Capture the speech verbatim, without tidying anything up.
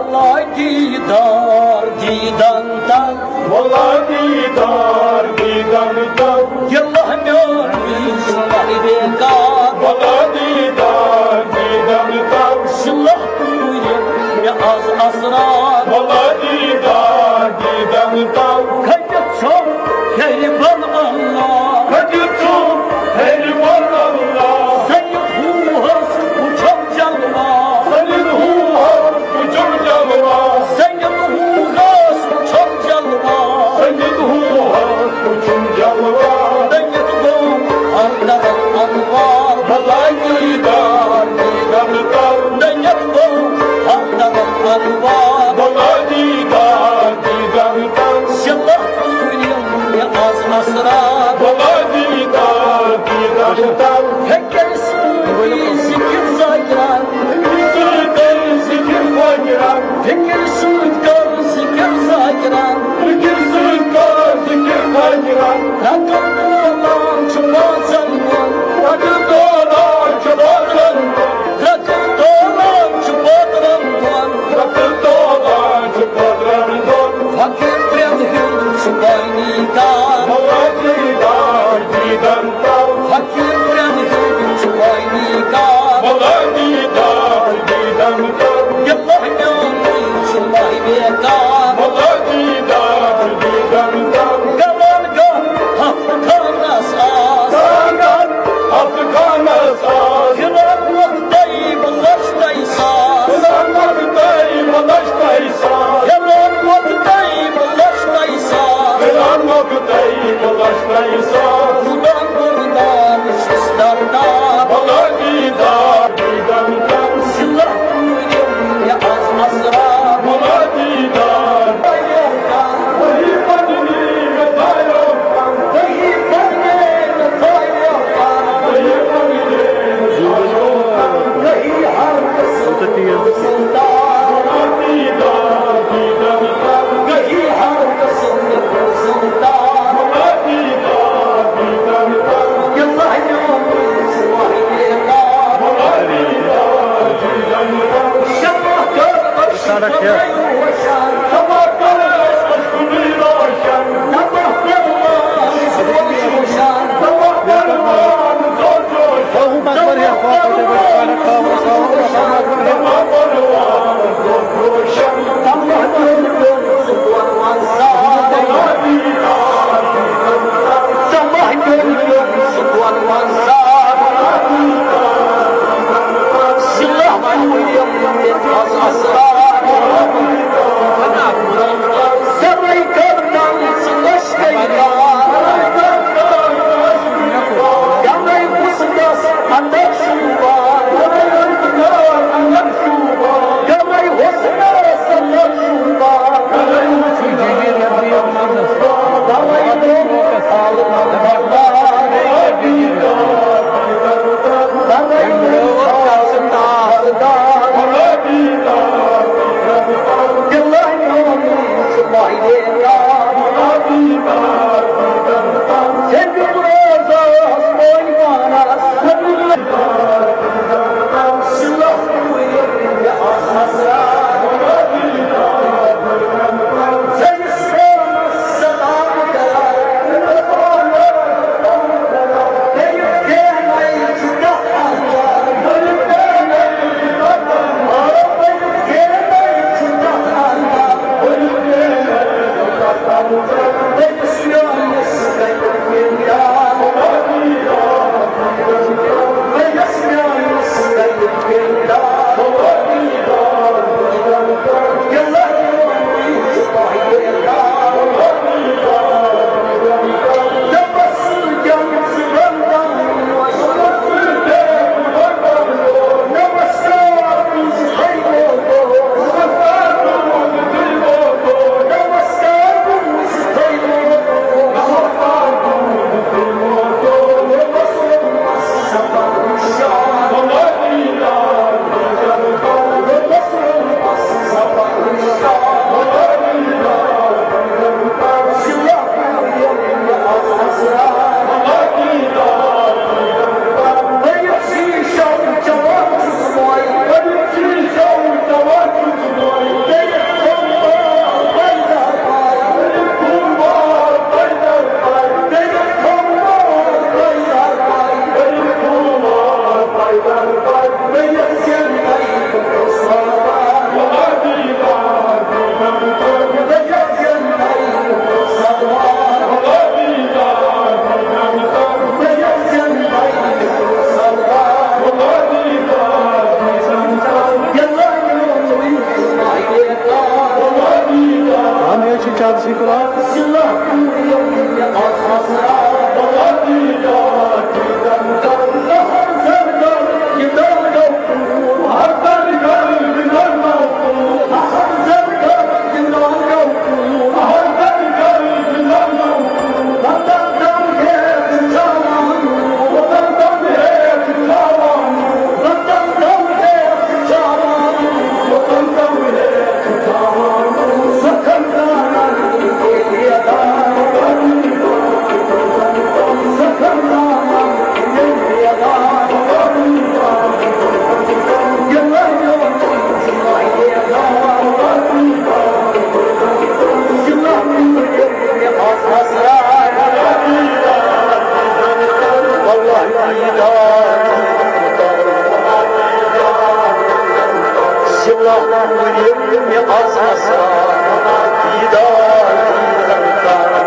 واللہ دیدار دیدن تل۔ واللہ دیدار دیدن تل۔ دلہ میون صلح بیکار۔ واللہ دیدار دیدن تل۔ صلح پوٗرِ مےٚ از اسرار۔ واللہ دیدار دیدن تل۔ کھٔٹِتھ چھُم ہیٚرِ بۄن اللہ۔ کھٔٹِتھ چھُم ہیٚرِ بۄن اللہ۔ سید ہوہس وُچھم جلوہ۔ سید ہوہس وُچھم جلوہ۔ سید ہوہس وُچھم جلوہ۔ سید ہوہس وُچھم جلوہ۔ دٔنِتھ گوٚو ہر طرف انوار۔ واللہ دیدار دیدن تل۔ دٔنِتھ گوٚو ہر طرف انوار۔ واللہ دیدار دیدن تل۔ صلح پوٗرِم مےٚ از اسرار۔ واللہ دیدار دیدن تل۔ فکر سۭتۍ ذکر ذاکران۔ فکر سۭتۍ ذکر ذاکران۔ فکر سۭتۍ کر ذکر ذاکران۔ فکر سۭتۍ کر ذکر ذاکران۔ رتہٕ تولان چھُ پانٛژن دۄہن۔ رتہٕ تولان چھُ پانٛژن دۄہن۔ رتہٕ تولان چھُ پانٛژن دۄہن۔ رتہٕ تولان چھُ پانٛژن دۄہن۔ فقیٖر پرٛٮ۪ن ہُنٛد چھُ بٲنی کار۔ واللہ دیدار دیدن تل۔ فقیٖر پرٛٮ۪ن ہُنٛد چھُ بٲنی کار۔ واللہ دیدار دیدن تل۔ دِلہ میون چھُ ماہِ بیکار۔ واللہ دیدار دیدن تل۔ گمان گاہ ہفتہٕ خانس آس۔ گمان گاہ ہفتہٕ خانس آس۔ فِرعون ووٚتھ طیب لچھ تۄہہِ ساس۔ فِرعون ووٚتھ طیب لچھ تۄہہِ ساس۔ فِرعون ووٚتھ طیب لچھ تۄہہِ ساس۔ فِرعون ووٚتھ طیب لچھ تۄہہِ ساس۔ خدا قربان چھُس درتاب۔ واللہ دیدار دیدن تل۔ صلح پوٗرِم مےٚ از اسرار۔ واللہ دیدار۔ وہی پننی مےٚ تھایو۔ سڑک ہے۔ واللہ دیدار دیدار۔